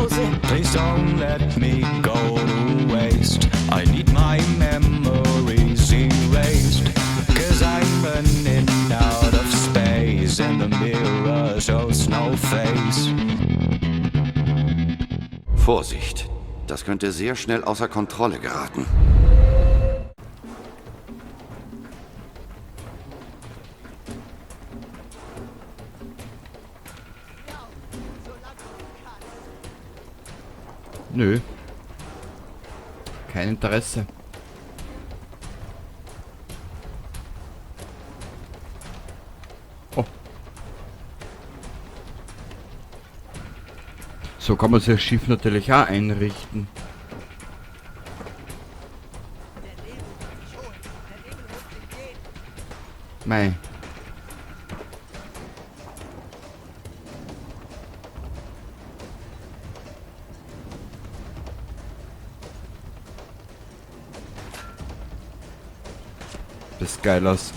Hause. Please don't let me go to waste. I need my memories erased. 'Cause I'm running out of space and the mirror shows no face. Vorsicht, das könnte sehr schnell außer Kontrolle geraten. Nö. Kein Interesse. Oh. So kann man sich das Schiff natürlich auch einrichten. Mei. Das ist geil aus.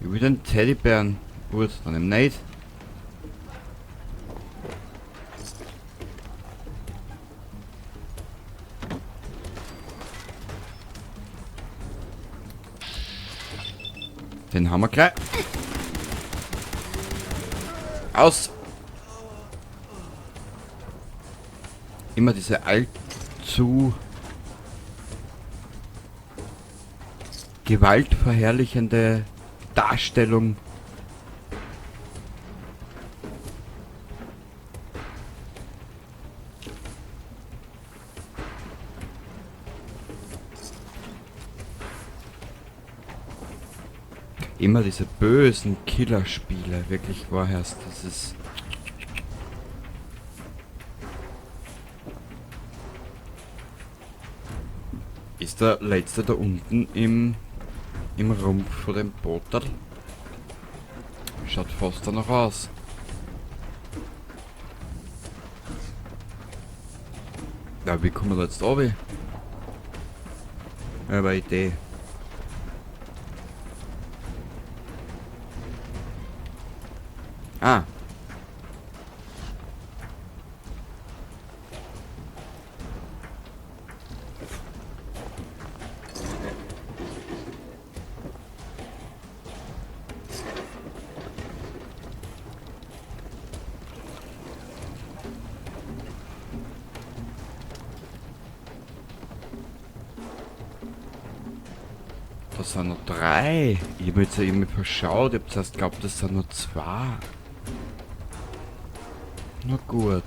Ich will den Teddybären. Gut, dann eben nicht. Den haben wir gleich. Aus! Immer diese allzu gewaltverherrlichende Darstellung. Immer diese bösen Killerspiele, wirklich wahrhast, das ist... Ist der letzte da unten im Rumpf von dem Booterl? Schaut fast danach aus. Ja, wie kommen wir da jetzt runter? Aber Idee. Ah. Das sind nur 3. Ich hab jetzt ja irgendwie verschaut. Ich hab zuerst geglaubt, das sind nur 2. Na gut.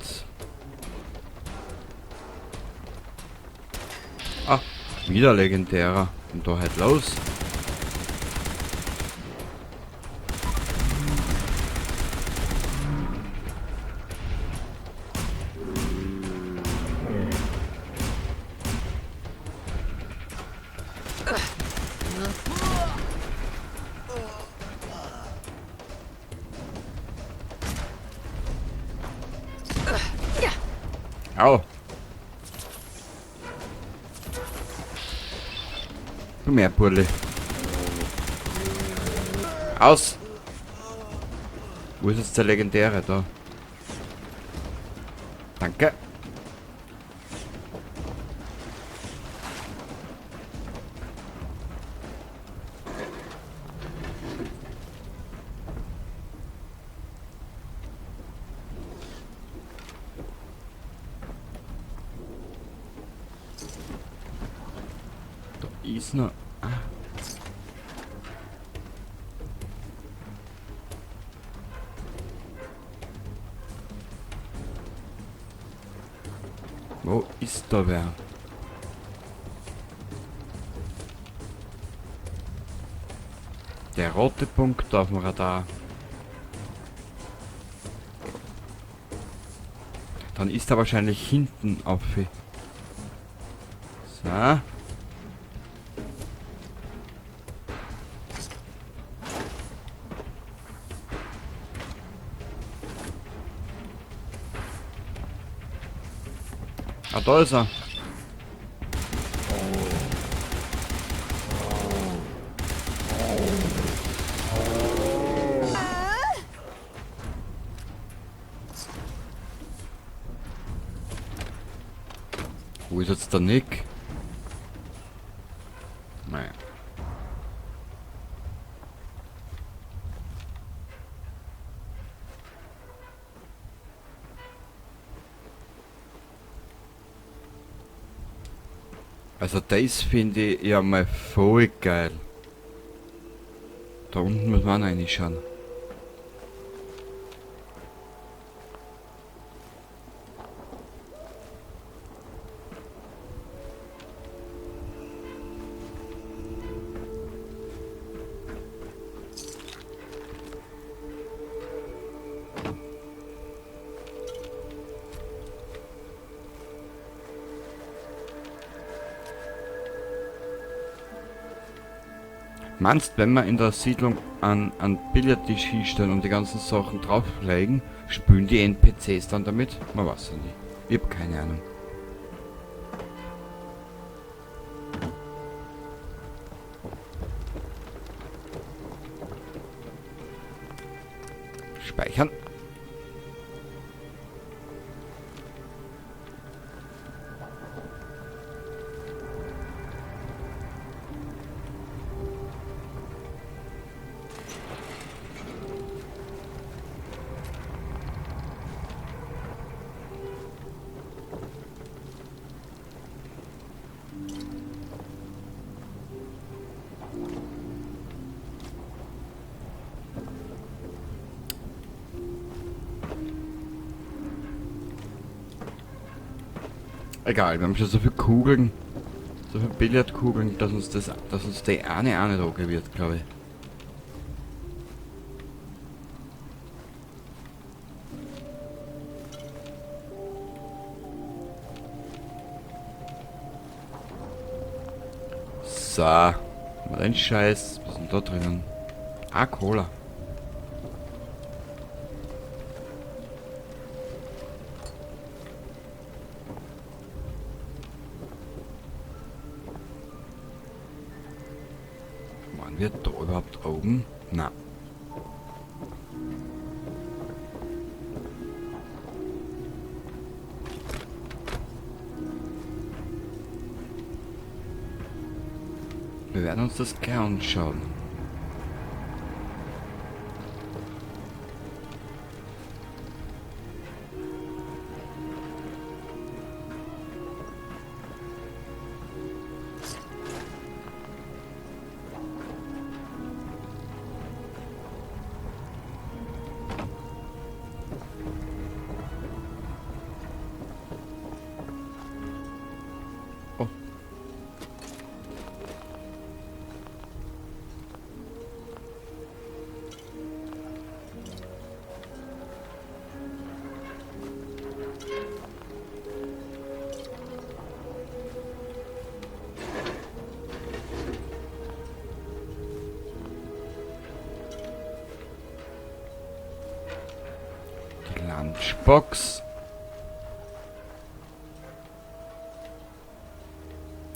Ah, wieder legendärer. Und da halt los. Au. Komm her, Burli. Aus! Wo ist jetzt der Legendäre da? Danke. Da ist noch... Ah. Wo ist da wer? Der rote Punkt auf dem Radar. Dann ist er wahrscheinlich hinten auf. So. Ah, da ist er. Wo ist jetzt der Nick? Naja. Also das finde ich ja mal voll geil. Da unten muss man auch reinschauen. Meinst, wenn wir in der Siedlung an Billardtisch hinstellen und die ganzen Sachen drauflegen, spülen die NPCs dann damit? Man weiß ja nicht. Ich hab keine Ahnung. Speichern. Egal, wir haben schon so viele Kugeln, so viele Billardkugeln, dass uns die eine auch nicht okay wird, glaube ich. So, mal den Scheiß, was ist denn da drinnen? Ah, Cola. Waren wir da überhaupt oben? Na. Wir werden uns das gleich anschauen. Lunchbox.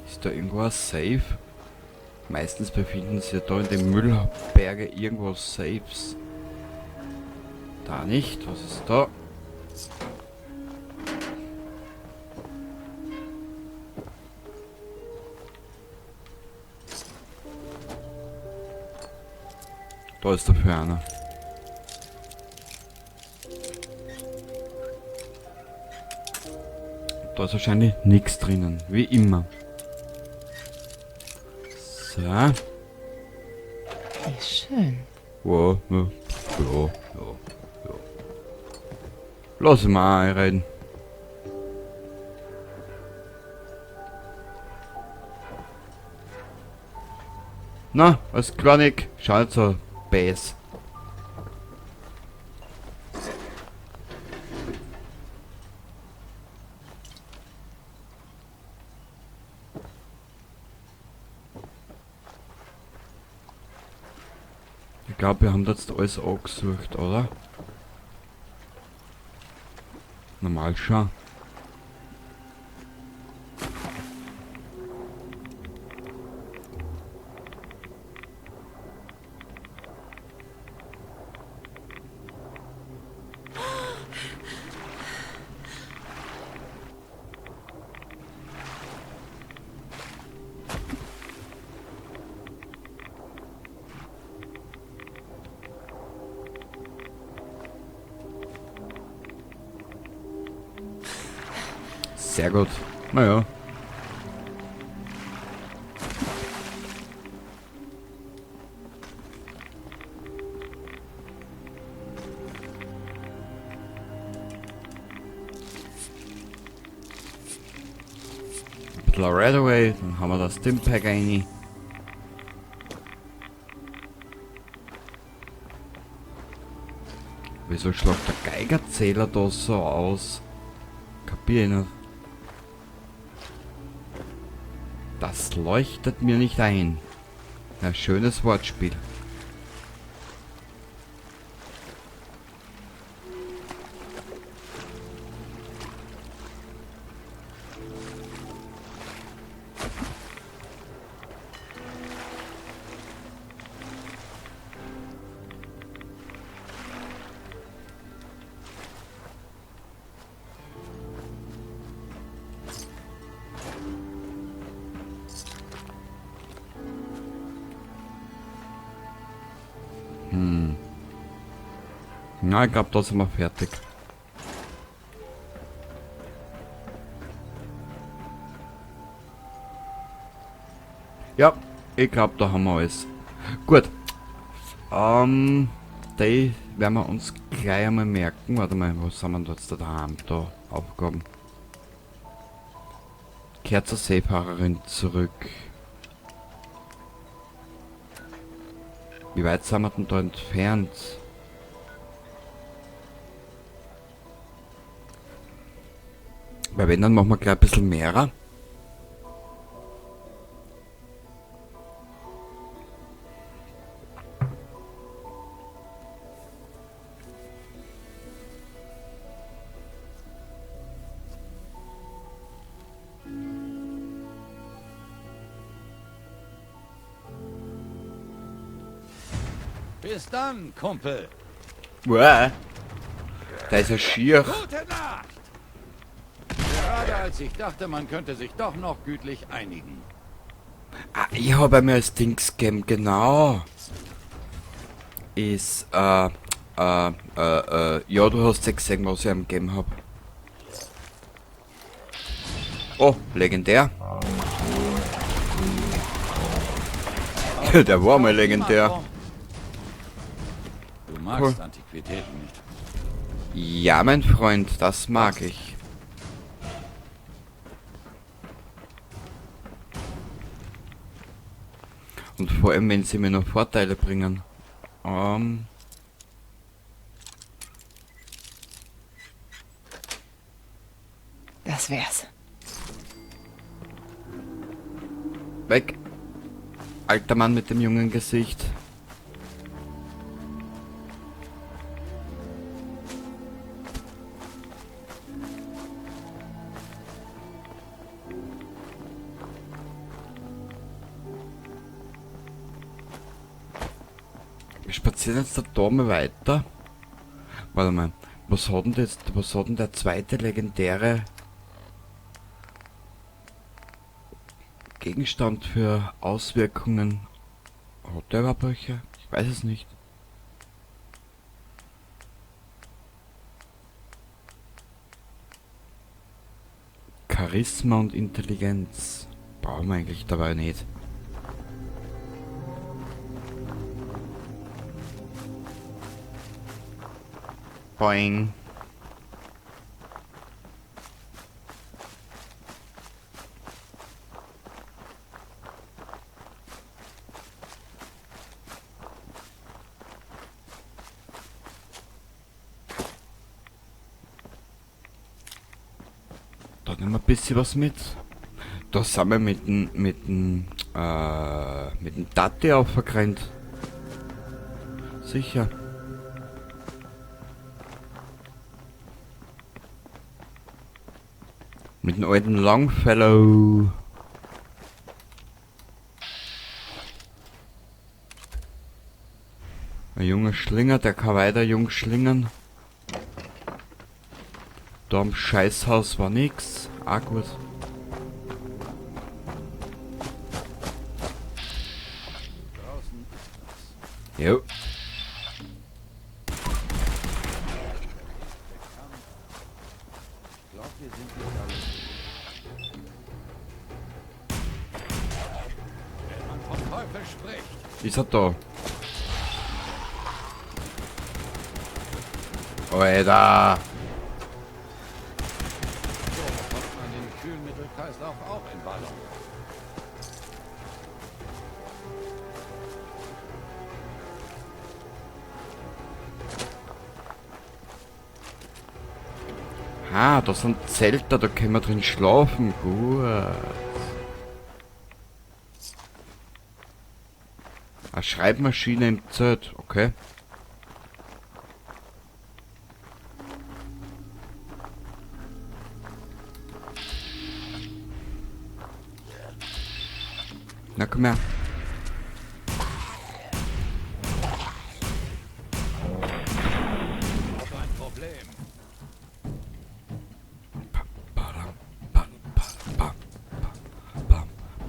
Ist da irgendwo ein Safe? Meistens befinden sich ja da in den Müllberge irgendwo Safes. Da nicht. Was ist da? Da ist dafür einer. Da ist wahrscheinlich nichts drinnen, wie immer. So. Wie schön. Wow, ja, ja, ja. Lass mal einreden. Na, alles klar, Nick. Schau nicht so bäs. Ich glaube, wir haben jetzt alles angesucht, oder? Normal schon. Sehr gut. Naja. Ein bisschen Radaway, dann haben wir das Stimpack rein. Wieso schlagt der Geigerzähler da so aus? Kapier ich nicht. Das leuchtet mir nicht ein. Ja, schönes Wortspiel. Na, ich glaub, da sind wir fertig. Ja, ich glaub, da haben wir alles. Gut. Die werden wir uns gleich einmal merken. Warte mal, was haben wir denn jetzt da daheim? Da, Aufgaben. Kehrt zur Seefahrerin zurück. Wie weit sind wir denn da entfernt? Weil wenn, dann machen wir gleich ein bisschen mehrer. Bis dann, Kumpel. Uah. Da ist er schier. Gute Nacht. Gerade als ich dachte, man könnte sich doch noch gütlich einigen. Ah, ich habe mir als Dings gegeben, genau. Ist, ja, du hast ja gesehen, was ich ihm gegeben hab. Oh, legendär. Der war mal legendär. Du magst Cool. Antiquitäten nicht. Ja, mein Freund, das mag ich. Und vor allem, wenn sie mir noch Vorteile bringen. Das wär's. Weg. Alter Mann mit dem jungen Gesicht. Wir spazieren jetzt da mal weiter. Warte mal, was hat denn jetzt, was hat denn der zweite legendäre Gegenstand für Auswirkungen? Hat der überhaupt welche? Ich weiß es nicht. Charisma und Intelligenz brauchen wir eigentlich dabei nicht. Boing. Da nehmen wir ein bisschen was mit. Da sind wir mit dem Tati aufgerannt. Sicher. Mit dem alten Longfellow. Ein junger Schlinger, der kann weiter jung schlingern. Da am Scheißhaus war nix. Ah, gut. Jo. Waffe spricht. Ist er da? Alter! So bekommt man den Kühlmittelkreislauf auch in Ballon. Ah, da sind Zelte, da können wir drin schlafen. Gut. Eine Schreibmaschine im Zelt, okay. Na komm her. Hab ein Problem. Badam, bam, bam, bam, bam,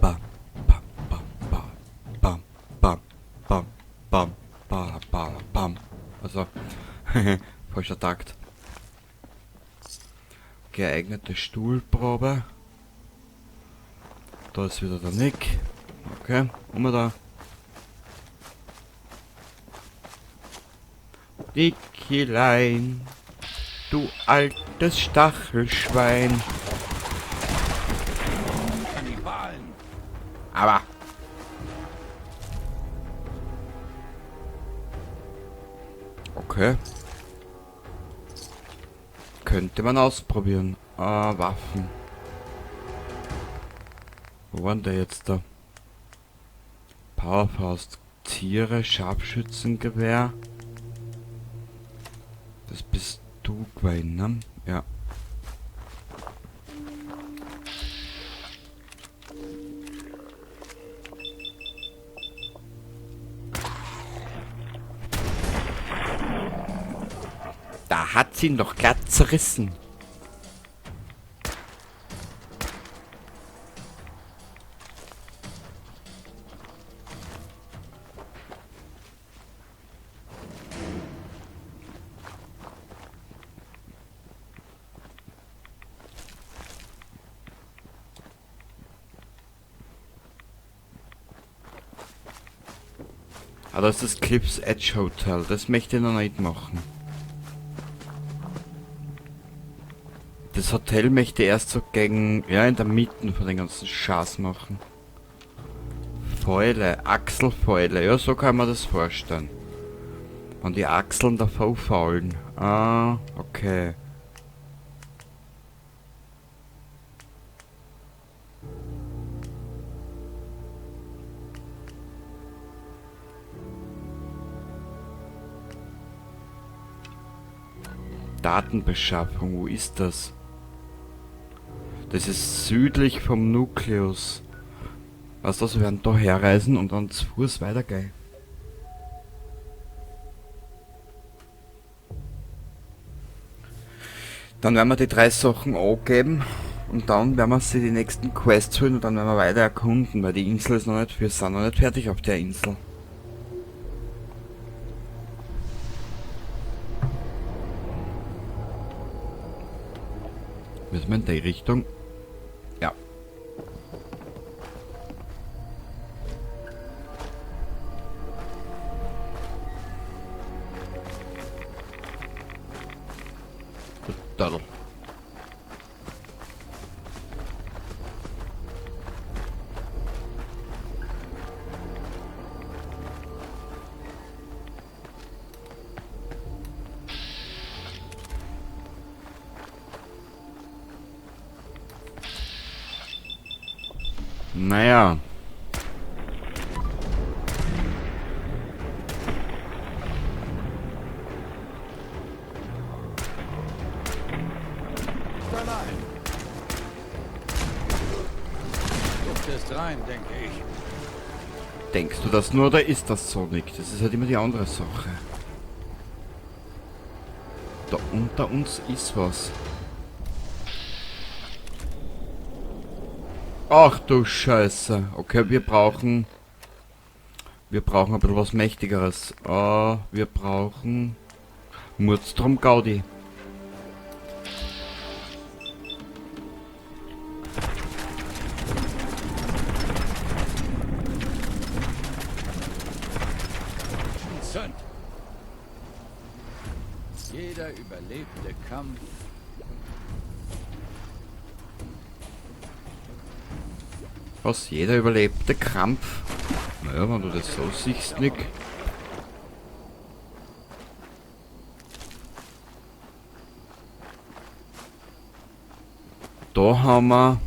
bam, bam, bam, bam, bam, bam, bam, bam, bam, bam. Also, falscher Takt. Geeignete Stuhlprobe. Da ist wieder der Nick. Okay, um da. Dickilein, du altes Stachelschwein. Kannibalen. Aber. Okay. Könnte man ausprobieren. Ah, Waffen. Wo waren der jetzt da? Powerfaust. Tiere, Scharfschützengewehr. Das bist du, Gwen, ne? Ja. Da hat sie ihn doch glatt zerrissen. Ah, das ist das Cliff's Edge Hotel. Das möchte ich noch nicht machen. Das Hotel möchte ich erst so gegen, ja, in der Mitte von den ganzen Schaß machen. Fäule, Achselfäule, ja, so kann man das vorstellen. Und die Achseln davor faulen. Ah, okay. Datenbeschaffung, wo ist das? Das ist südlich vom Nukleus. Weißt du, wir werden da herreisen und dann zu Fuß weitergehen. Dann werden wir die 3 Sachen angeben und dann werden wir sie die nächsten Quests holen und dann werden wir weiter erkunden, weil die Insel ist noch nicht, wir sind noch nicht fertig auf der Insel. Müssen wir in die Richtung? Ja. Turtle. Naja. Allein. Luft ist rein, denke ich. Denkst du das nur oder ist das so, Nick? Das ist halt immer die andere Sache. Da unter uns ist was. Ach du Scheiße. Okay, wir brauchen ein bisschen was Mächtigeres. Wir brauchen Murdstrom Gaudi. überlebte Kampf. Was? Jeder überlebte Krampf? Naja, wenn du das so siehst, Nick. Da haben wir